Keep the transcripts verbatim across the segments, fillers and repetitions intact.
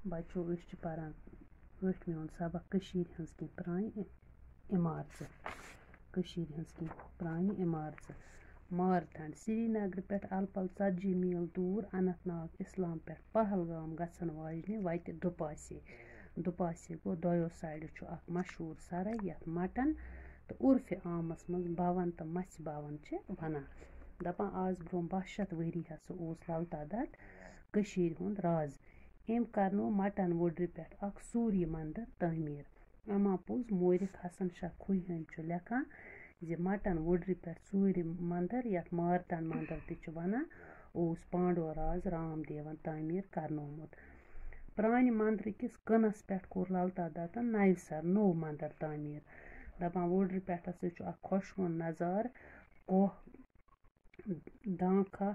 بچو، أسۍ چھِ پران ٲٹھمہِ ہُنٛد سبق، کٔشیٖرِ ہٕنٛز کینٛہہ پرٛانہِ عمارژٕ۔ کٔشیٖرِ ہٕنٛز کینٛہہ پرٛانہِ عمارژٕ۔ مارتنڈ۔ سرینگرٕ پٮ۪ٹھ الہٕ پلہٕ ژتجی میٖل دوٗر اننت ناگ اسلام پٮ۪ٹھ پہلگام گژھن واجنہِ وتہِ دُپاسے۔ دُپاسے گوٚو، دۄیو سایڈٕ چھُ اکھ مشہوٗر سرے، یتھ مٹن تہٕ عرفِ عامس منٛز بھون تہٕ مژھِ بھون چھِ ونان۔ دپان، آز برٛونٛہہ باہ شیٚتھ ؤری ہسا اوس للتا دت کٔشیٖرِ ہُنٛد راز۔ أمۍ کرنوو مٹن وُڈرِ پٮ۪ٹھ اکھ سوٗریہ مندر تعمیٖر۔ اما پوٚز مورخ حسن شاہ کھوہی ہٕنٛدۍ چھُ لیکھان زِ مٹن وُڈرِ پٮ۪ٹھ سوٗریہ مندر، یتھ مارتنڈ مندر تہِ چھِ ونان، اوس پانڈو راز رام دیون تعمیٖر کرنومُت۔ پرانہِ مندرٕ کِس کٕنس پٮ۪ٹھ کوٚر للتا دتن نوِ سر نوٚو مندر تعمیٖر۔ دپان، وُڈرِ پٮ۪ٹھ ہسا چھُ اکھ خۄشوُن نظارٕ، کوہ ڈانکھا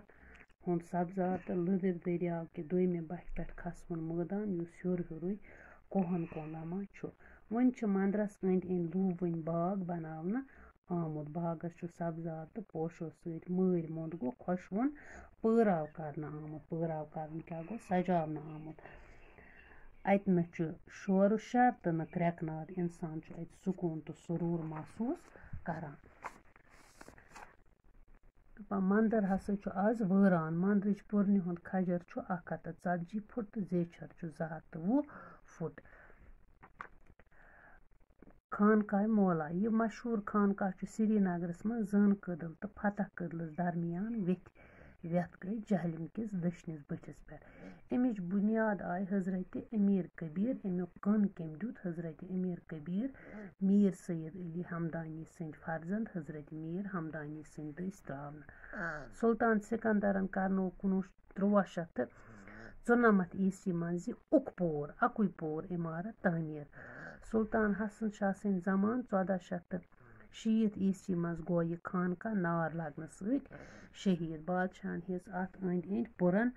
ہُنٛد سبزار تہٕ لٔدٕر دٔریاو کہِ دوٚیمہِ بٹھِ پٮ۪ٹھ کھسوُن مٲدان، یُس ہیوٚر ہیوٚرُے کوہَن کُن لمان چھُ۔ وۄنۍ چھِ مندرَس أنٛدۍ أنٛدۍ لوٗبوٕنۍ باغ بناونہٕ آمُت۔ باغَس چھُ سبزار تہٕ پوشو سۭتۍ مٲرۍ موٚنٛد گوٚو خۄشوُن پٲراو کرنہٕ آمُت۔ پٲراو کرنہٕ کیٛاہ گوٚو؟ سجاونہٕ آمُت۔ اَتہِ نہٕ چھُ شورٕ شر تہٕ نہٕ کرٛٮ۪کہٕ ناد۔ اِنسان چھُ اَتہِ سکوٗن تہٕ سروٗر محسوٗس کران۔ دَپان، مندر ہسا چھُ آز وٲران۔ مندرٕچ پُرنہِ ہُنٛد کھجر چھُ اکھ ہتھ تہٕ ژتجی فُٹ تہٕ زیچھر چھُ زٕ ہتھ تہٕ وُہ فُٹ۔ خانقاہ مولا۔ یہِ مشہوٗر خانقاہ چھُ سرینگرس منٛز زٲنہٕ کدل تہٕ فتح کدلس درمیان ویٚتھِ، ویٚتھ گٔے جہلم کِس دٔچھنِس بٔٹھِس پٮ۪ٹھ۔ اَمِچ بُنیاد آیہِ حضرت امیر کبیر۔ اَمیُک کٕن کٔمۍ دیُت؟ حضرت امیر کبیر، میر سید علی ہمدانی سٕنٛدۍ فرزند حضرت میر ہمدانی سٕنٛدۍ دٔسۍ ترٛاونہٕ۔ سلطان سکندرن کرنوو کُنوُہ، تُرٛواہ شیٚتھ تہٕ ژُنَمَتھ عیسوی منٛز یہِ اُکہٕ پور، اَکُے پور عمارت تعمیٖر۔ سلطان حسن شاہ سٕنٛدِ زمانہٕ، ژۄداہ شیٚتھ تہٕ شیٖتھ عیسوی منٛز گوٚو یہِ خانقاہ نار لگنہٕ سۭتۍ شہیٖد۔ بادشاہن ہیٚژ اَتھ أنٛدۍ أنٛدۍ پُرن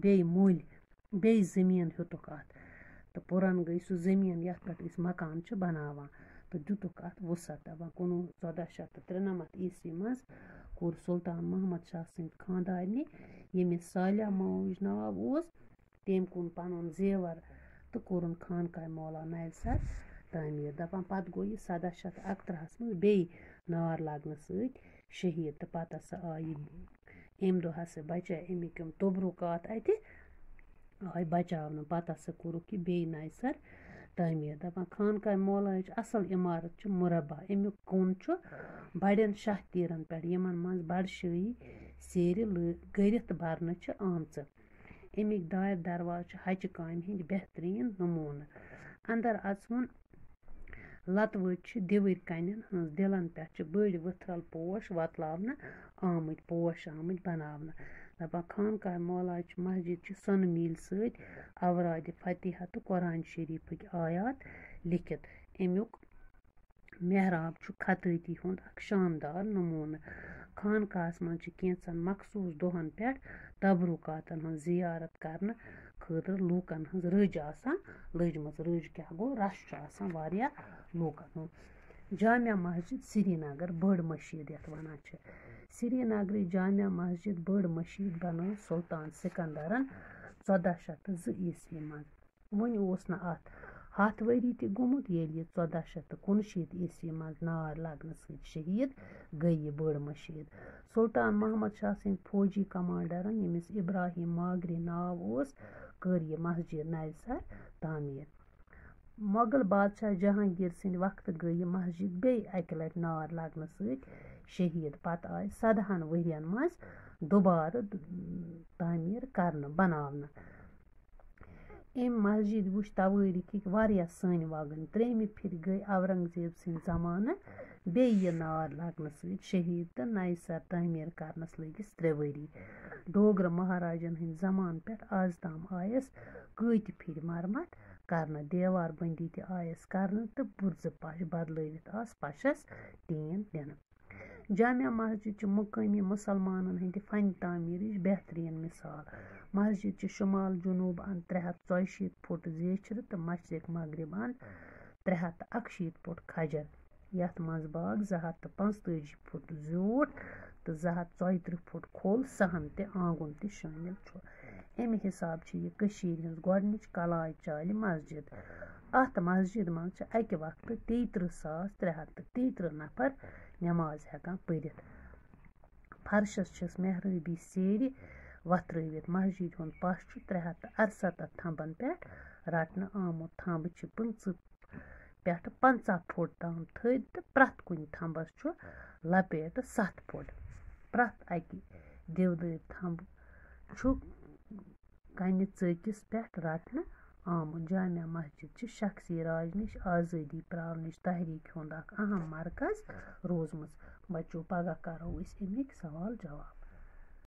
بیٚیہِ مٔلۍ، بیٚیہِ زٔمیٖن ہیوٚتُکھ اَتھ۔ تہٕ پُرن گٔے سُہ زٔمیٖن، یَتھ پٮ۪ٹھ أسۍ مکان چھِ بناوان، تہٕ دیُتُکھ اَتھ وُسعت۔ دَپان، کُنوُہ، ژۄداہ شیٚتھ تہٕ ترٛنَمَتھ عیسوی منٛز کوٚر سلطان محمد شاہ سٕنٛدِ خانٛدارنہِ، ییٚمِس صالح موج ناو اوس، تٔمۍ کُن پنُن زیور تہٕ کوٚرُن خانقاہ مولا نوِ سر تعمیٖر۔ دَپان، پتہٕ گوٚو یہِ سَداہ شیٚتھ اَکترٛہَس منٛز بیٚیہِ نار لگنہٕ سۭتۍ شہیٖد، تہٕ پتہٕ ہسا آیہِ اَمہِ دۄہ ہسا بچے اَمِکۍ یِم تبرُکات اَتہِ آے بچاونہٕ۔ پتہٕ ہسا کوٚرُکھ یہِ بیٚیہِ نوِ سر تعمیٖر۔ دَپان، خانقاہ مولاہٕچ اصل عمارت چھِ مربع۔ اَمیُک کُن چھُ بڑٮ۪ن شاہ تیٖرن پٮ۪ٹھ، یِمن منٛز بڑشٲہی سیرِ لٲ-، گٔرِتھ برنہٕ چھِ آمژٕ۔ اَمِکۍ دارِ دروازٕ چھِ ہَچہِ کامہِ ہٕنٛدۍ بہتریٖن نموٗنہٕ۔ اندر اژوُن لتہٕ وٲتۍ چھِ دِوٕرۍ کنٮ۪ن ہٕنٛز دِلن پٮ۪ٹھ چھِ بٔڑۍ ؤتھرل پوش وۄتلاونہٕ آمٕتۍ، پوش آمٕتۍ بناونہٕ۔ دَپان، خانقاہ مولاہٕچ مسجد چھِ سۄنہٕ میٖلہِ سۭتۍ اورادِ فتحہ تہٕ قرآن شریفٕکۍ آیات لیکھِتھ۔ اَمیُک محراب چھُ خطٲطی ہُنٛد اکھ شاندار نموٗنہٕ۔ خانقاہس منٛز چھِ کینٛژن مخصوٗص دۄہن پٮ۪ٹھ تبرکاتن ہٕنٛز زیارت کرنہٕ خٲطرٕ لوٗکن ہٕنٛز رٔج آسان لٔجمٕژ۔ رٔج کیٛاہ گوٚو؟ رش چھُ آسان واریاہ لوٗکن ہُنٛد۔ جامع مسجد سرینگر، بٔڑ مٔشیٖد یَتھ وَنان چھِ۔ سرینگرٕچ جامع مسجد، بٔڑ مٔشیٖد بنٲو سلطان سکندرن ژۄداہ شیٚتھ تہٕ زٕ عیسوی منٛز۔ وۄنۍ اوس نہٕ اَتھ ہَتھ ؤری تہِ گوٚمُت، ییٚلہِ یہِ ژۄداہ شیٚتھ تہٕ کُنشیٖتھ عیسوی منٛز نار لگنہٕ سۭتۍ شہیٖد گٔے یہِ بٔڑ مٔشیٖد۔ سلطان محمد شاہ سٕنٛدۍ فوجی کمانڈرن، ییٚمِس ابراہیم ماگری ناو اوس، کٔر یہِ مسجد نوِ سر تعمیٖر۔ مۄغل بادشاہ جہانگیر سٕنٛدِ وقتہٕ گٔے یہِ مسجد بیٚیہِ اَکہِ لٹہِ نار لگنہٕ سۭتۍ شہیٖد۔ پتہٕ آیہِ سدہن ؤرین منٛز دُبارٕ تعمیٖر کرنہٕ، بناونہٕ۔ أمۍ مسجد وٕچھ توٲریٖخٕکۍ واریاہ سٔنۍ وگٕنۍ۔ ترٛیٚیمہِ پھِرِ گٔے اورنگزیب سٕنٛدِ زمانہٕ بیٚیہِ یہِ نار لگنہٕ سۭتۍ شہیٖد تہٕ نَیہِ سر تعمیٖر کرنس لٔگِس ترٛےٚ ؤری۔ ڈوگرٕ مہاراجن ہٕنٛدِ زمانہٕ پٮ۪ٹھ آز تام آیس کۭتہِ پھِرِ مرمت کرنہٕ، دیوار بندی تہِ آیس کرنہٕ تہٕ بُرزٕ پش بدلٲوِتھ آس پشس ٹیٖن دِنہٕ۔ جامع مسجد چھِ مقٲمی مُسلمانن ہٕنٛدِ فن تعمیٖرٕچ بہتریٖن مثال۔ مسجد چھِ شمال جنوب اند ترٛےٚ ہتھ ژۄیہِ شیٖتھ فُٹ زیچھرٕ تہٕ مشرق مغرب اند ترٛےٚ ہتھ تہٕ اَکہٕ شیٖتھ فُٹ کھجر، یتھ منٛز باغ زٕ ہتھ تہٕ پانٛژتٲجی فُٹ زیوٗٹھ تہٕ زٕ ہتھ ژۄیہِ ترٕٛہ فُٹ کھوٚل، صحن تہٕ آنگُن تہِ شٲمِل چھُ۔ اَمہِ حساب چھِ یہِ کٔشیٖرِ ہٕنٛز گۄڈٕنِچ کلاے چالہِ مسجد۔ اَتھ مسجد منٛز چھِ اَکہِ وقتہٕ تیٚیہِ ترٕٛہ ساس ترٛےٚ ہَتھ تہٕ تیٚیہِ ترٕٛہ نفر نماز ہٮ۪کان پٔرِتھ۔ فرشس چھِس محرٲبی سیرِ وۄتھرٲوِتھ۔ مسجدِ ہُنٛد پَش چھُ ترٛےٚ ہَتھ تہٕ اَرسَتَتھ تھمبن پٮ۪ٹھ رَٹنہٕ آمُت۔ تھمبہٕ چھِ پٕنٛژٕہ پٮ۪ٹھٕ پنٛژاہ فُٹ تام تھٔدۍ تہٕ پرٛٮ۪تھ کُنہِ تھمبس چھُ لپیٹہٕ ستھ فُٹ۔ پرٛٮ۪تھ اَکہِ دِودٲرۍ تھمبہٕ چھُ کنہِ ژٔکِس پٮ۪ٹھ رٹنہٕ آمُت۔ جامع مسجد چھِ شخصی راج نِش آزٲدی پراونٕچ تحریٖک ہُنٛد اکھ اہم مرکز روٗزمٕژ۔ بچو، پگاہ کرو أسۍ اَمِکۍ سوال جواب۔